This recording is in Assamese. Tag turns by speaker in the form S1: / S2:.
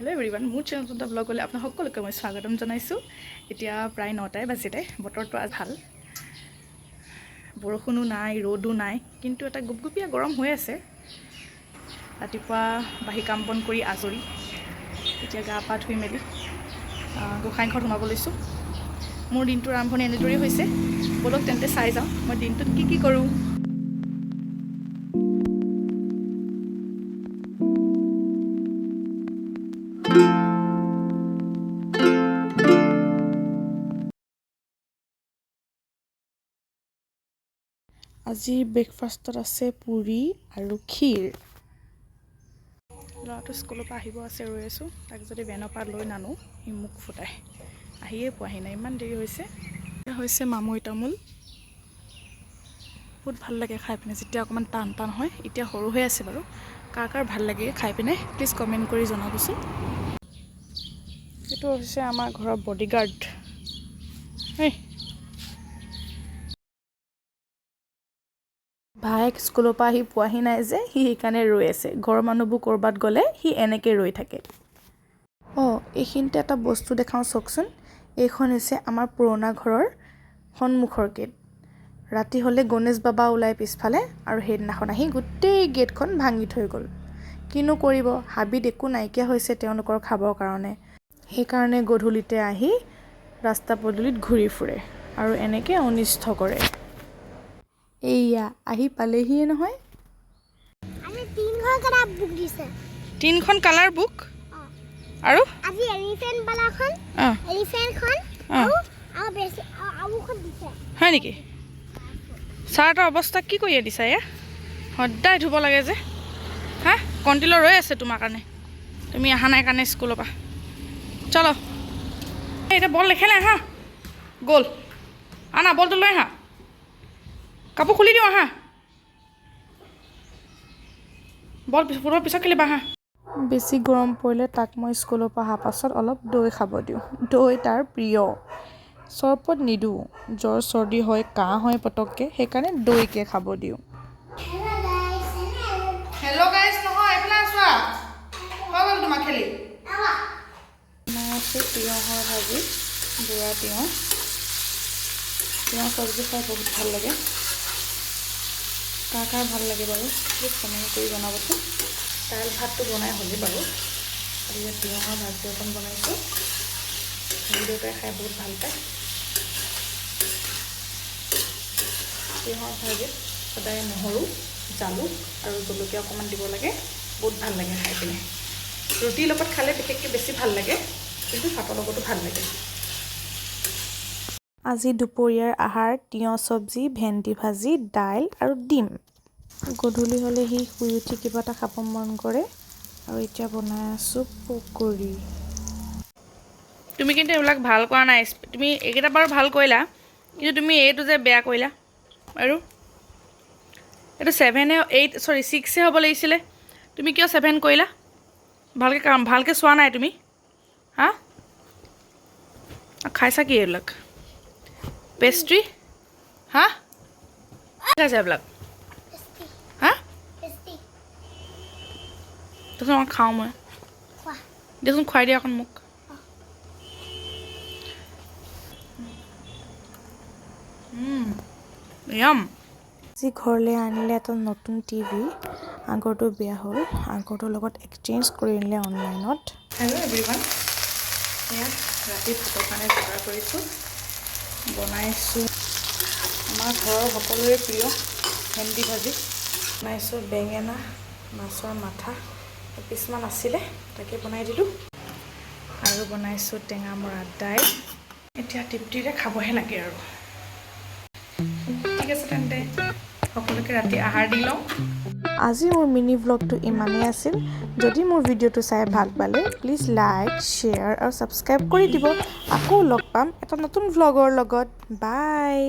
S1: হেল্ল' এভৰিৱান, মোৰ চেনেল এটা ব্লগলৈ আপোনাক সকলোকে মই স্বাগতম জনাইছোঁ। এতিয়া প্ৰায় 9টাই বাজিলে। বতৰটো আজ ভাল, বৰষুণো নাই, ৰ'দো নাই, কিন্তু এটা গুপগুপীয়া গৰম হৈ আছে। ৰাতিপুৱা বাঢ়ি কাম বন কৰি আজৰি, এতিয়া গা পা ধুই মেলি গোঁসাই ঘৰত সোমাব লৈছোঁ। মোৰ দিনটোৰ আৰম্ভণি এনেদৰেই হৈছে। ব'লক তেন্তে চাই যাওঁ মই দিনটোত কি কি কৰোঁ। আজি ব্ৰেকফাষ্টত আছে পুৰি আৰু ক্ষীৰ। ল'ৰাটো স্কুলৰ পৰা আহিব আছে, ৰৈ আছোঁ। তাক যদি ভেনৰ পৰা লৈ নানো, সি মোক ফুটাই। আহিয়ে পোৱাহি নাই, ইমান দেৰি হৈছে। এয়া হৈছে মামৈ তামোল। বহুত ভাল লাগে খাই পিনে যেতিয়া অকণমান টান টান হয়। এতিয়া সৰু হৈ আছে বাৰু। কাৰ কাৰ ভাল লাগে খাই পিনে, প্লিজ কমেণ্ট কৰি জনাবচোন। এইটো হৈছে আমাৰ ঘৰৰ বডিগাৰ্ড। এই ভায়েক স্কুলৰ পৰা আহি পোৱাহি নাই যে, সি সেইকাৰণে ৰৈ আছে। ঘৰৰ মানুহবোৰ ক'ৰবাত গ'লে সি এনেকৈ ৰৈ থাকে। অঁ, এইখিনিতে এটা বস্তু দেখাওঁ, চাওকচোন। এইখন হৈছে আমাৰ পুৰণা ঘৰৰ সন্মুখৰ গেট। ৰাতি হ'লে গণেশ বাবা ওলাই পিছফালে আৰু সেইদিনাখন আহি গোটেই গেটখন ভাঙি থৈ গ'ল। কিনো কৰিব, হাবিত একো নাইকিয়া হৈছে তেওঁলোকৰ খাবৰ কাৰণে। সেইকাৰণে গধূলিতে আহি ৰাস্তা পদূলিত ঘূৰি ফুৰে আৰু এনেকৈ অনিষ্ট কৰে। এইয়া আহি পালেহিয়ে নহয়।
S2: আজি তিনিখন কালাৰ বুক দিছে।
S1: তিনিখন কালাৰ বুক?
S2: অঁ।
S1: আৰু?
S2: আজি এলিফেণ্ট বালাখন, এলিফেণ্টখন আৰু আৰু বেছি আৰুখন দিছে।
S1: হয় নেকি? চাৰ্টৰ অৱস্থা কি কৰি দিছা এয়া? সদায় ধুব লাগে যে। হা, কণ্টিলৰ ৰৈ আছে তোমাৰ কাৰণে, তুমি অহা নাই কাৰণে স্কুলৰ পৰা। চলো, এই এতিয়া বল নেখেলে। আহা, গ'ল। আনা, বলটো লৈ আহা। কাপোৰ খুলি দিওঁ, আহা। বল ফুটবল পিছত খেলিবা, আহা।
S3: বেছি গৰম পৰিলে তাক মই স্কুলৰ পৰা অহাৰ পাছত অলপ দৈ খাব দিওঁ। দৈ তাৰ প্ৰিয়। চৰবত নিদিওঁ, জ্বৰ চৰ্দি হয়, কাহ হয় পটককৈ, সেইকাৰণে দৈকে খাব দিওঁ।
S2: হেল্ল' গাইছ।
S1: হেল্ল' গাইজ নহয়, এইফালে চোৱা। হৈ গ'ল তোমাৰ খেলি? বনাই আছোঁ তিয়ঁহৰ ভাজি, বুঢ়া তিয়ঁহ। তিয়ঁহ চব্জি খাই বহুত ভাল লাগে। কাৰ কাৰ ভাল লাগে বাৰু, প্লিজ কমেণ্ট কৰি জনাবচোন। দাইল ভাতটো বনাই হ'লেই বাৰু। আৰু ইয়াত তিয়ঁহৰ ভাজি অকণ বনাইছোঁ। হেৰি দেউতাই খাই বহুত ভাল পায়। তিয়ঁহৰ ভাজিত সদায় নহৰু, জালুক আৰু জলকীয়া অকণমান দিব লাগে। বহুত ভাল লাগে খাই পিনে। ৰুটিৰ লগত খালে বিশেষকৈ বেছি ভাল লাগে, কিন্তু ভাতৰ লগতো ভাল লাগে।
S3: আজি দুপৰীয়াৰ আহাৰ তিয়ঁহ চব্জি, ভেন্দি ভাজি, দাইল আৰু ডিম। গধূলি হ'লে সি শুই উঠি কিবা এটা খাব মন কৰে আৰু এতিয়া বনাই আছোঁ পকৰি।
S1: তুমি কিন্তু এইবিলাক ভাল কৰা নাই। তুমি এইকেইটা বাৰু ভাল কৰিলা, কিন্তু তুমি এইটো যে বেয়া কৰিলা। আৰু এইটো ছেভেনে, এইট, চৰি, ছিক্সে হ'ব লাগিছিলে। তুমি কিয় ছেভেন কৰিলা? ভালকৈ কাম ভালকৈ চোৱা নাই তুমি। হা, খাইছা কি এইবিলাক পেষ্ট্ৰি? হা, খাইছা এইবিলাক? হা, দেচোন অকণ খাওঁ মই।
S2: খোৱা।
S1: দেচোন, খুৱাই দিয়া অকণ মোক। য়াম।
S3: আজি ঘৰলৈ আনিলে এটা নতুন টিভি। আগৰটো বেয়া হ'ল, আগৰটোৰ লগত এক্সচেঞ্জ কৰি আনিলে অনলাইনত।
S1: হেল্ল' এভৰিৱান, এয়া ৰাতি ভাতৰ কাৰণে যোগাৰ কৰিছোঁ। বনাইছোঁ আমাৰ ঘৰৰ সকলোৰে প্ৰিয় ভেন্দি ভাজি, বনাইছোঁ বেঙেনা, মাছৰ মাথা এপিচমান আছিলে, তাকে বনাই দিলোঁ। আৰু বনাইছোঁ টেঙামৰা দাইল। এতিয়া তৃপ্তিৰে খাবহে লাগে আৰু। ঠিক আছে তেন্তে, সকলোকে ৰাতি আহাৰ দি লওঁ।
S3: আজি মোৰ মিনি ভ্লগটো ইমানেই আছিল। যদি মোৰ ভিডিঅ'টো চাই ভাল পালে, প্লিজ লাইক, শ্বেয়াৰ আৰু ছাবস্ক্ৰাইব কৰি দিব। আকৌ লগ পাম এটা নতুন ভ্লগৰ লগত। বাই।